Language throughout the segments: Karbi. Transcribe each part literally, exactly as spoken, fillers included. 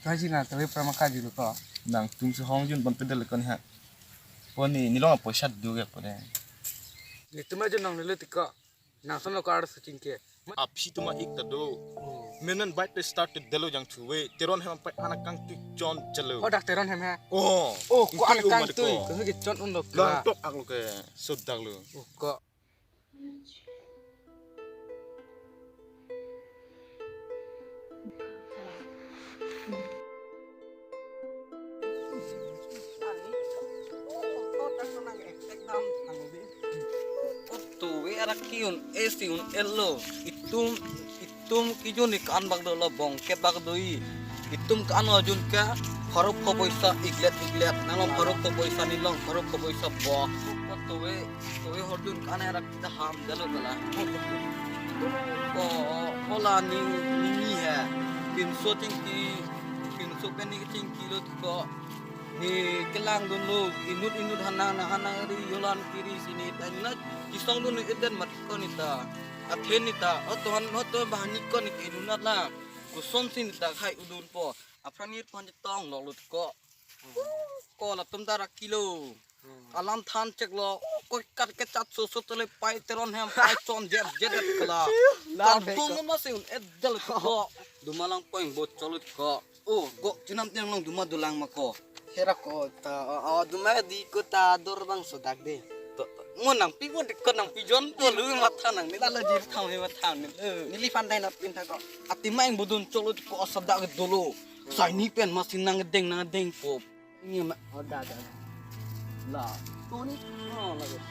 Haji na tawi prama kaji lo ko. Nangtum si hong jun pon pedal ko ni ha. Pon ni nilong apoisa du ke pon de. Netum ajun nangle lo tiko. Nang son lo kar sucing ke. Aphi tuma ik ta do. Oh. Menan bike te start te delo jang chuwe. Teron hem pai anak kangtui chon chalo. Oh, dak Teron hem ha. Oh. Oh, ko anak kangtui. Ko ke chon un lo. Lang tok ak lo ke. Sodak lo. Oh, ko. Tuwe arak ki un-e si un-e lo. Itum, itum kijun ni kan bak dolo, bongket bak doi. Itum kan lo jun ke pharo pho poisa iglet iglet. Nalong pharo pho poisa, nilong pharo pho poisa po. Tuwe, tuwe hordun kan arak kita ham dalo kala. Ko, hola ni, ni ni he. Pinso chingki, pinso pen ni chingki lo ko. Ni kelang dun lo, inut inut hanang na hanang ri yolan kiri sini ta inut kisong dun eden mat ko ni ta. Athen ni ta, oton oton bahani ko ni ke inut la. Kuson sini ta khai udun po. Apran ni pon tong lo lut ko. Ko latum ta arak kilo. Alam than chek lo. Ko kat ke chat so so tele pai Teron hem pai chon jet jet kala. Lam Kartu ko. Numa si un-e dal ko. Duma lang poing bo cholo ko. Oh, ko chinam tiang long duma dolang ma ko. Hera ko ta, oh, oh, duma di ko ta dor bang sodak de. To, to. Mo nangpi mo de ko nangpi jon ko lu matha nangne. Lalo jir tham he matha nangne. Neli phan dai na pin tha ko. Ati maing bodun cholo ko sodak dolo. Saini pen ma sinang deng nang deng po. Ini ma, oh, da, da, da. La. Tuni. Oh, la, tuni.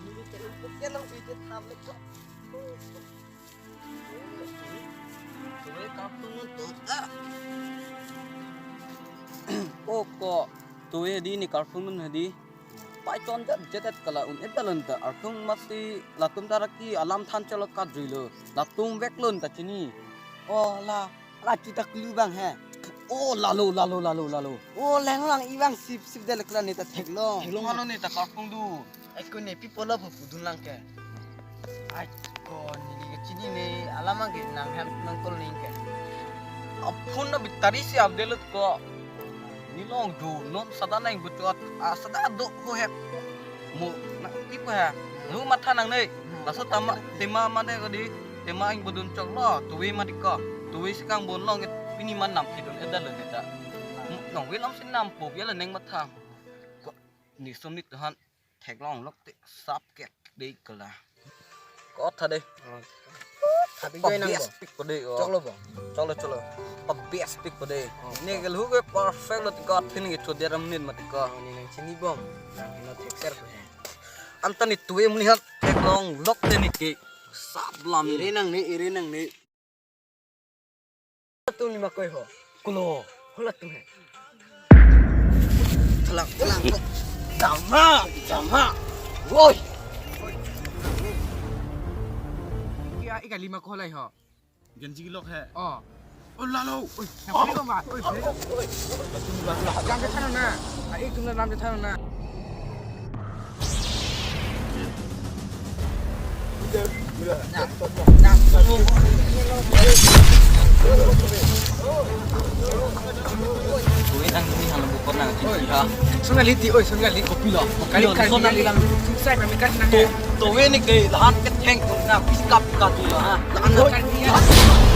Ini terus. Dia lang video tham le ko. Tuwe kartu ngun tu, ah. Oh, ko tuwe di ni kartu ngun hadi. Pai chon jet jet kala un-e dal lo ta. Artung masi latum ta arak ki alam than cholo kat jui lo. Latum vek lo ta chini. Oh, la, la kita klu bang he. Oh, lalo, lalo, lalo, lalo. Oh, leng lang ibang sip sip dal klan ni ta thek lo. Thek lo. Mano ni ta kartu du. Ai ko ne pi polo phu pudun lang ke. Ai ko neli ke chinine alam ke nang hem nang kol ning ke. Aphun na bitari si update lo ko. Nilong du non sada nang butuat, ah, sada do ho he. Mo na pi po he. Lu matha nangne. Laso tama tema mane ko di. Tema ing bodun chok lo. Tuwe ma di ko. Tuwe si kang bon long ke pini man nam kidun edal lo neta. Nong we lam si nam po ya la neng matha. Ko ni som ni tuhan. Theklong lok te sap kek dei kala. Kot tha dei. Tha pi joi nang bo. Best pick ko dei, oh. Choklo bo. Choklo, choklo. Pa best pick ko dei. Oh, ne ke lu ke perfect lo, got phin ke chu dia ram nin mat ko. Oh, ni nang chini bom. Nang no thek ser ko he. Anta ni tuwe muli han theklong lok te ni ke. Sap lam. Iri nang ni, iri nang ni. Tum lima koi ho. Kulo. Hola tum he. Thalang, thalang. Jama, jama. Woi. Ya, ika lima ko lai ho. Genji lok he. Oh. Oh, lalo. Oi, yang beli ko ma. Oi, beli. Oi. Lam je thano na. Ai, tum lam je thano na. Tuwe nang ni hang bukan nang chin ha. Sona liti, oi, sona li kopi lo. Kali, kali, sona kali li. Lam. Sungsai kami kasih nang. Tuwe ni ke lahan ke theng ko na piskap ka tu lo ha. Lahan na kali.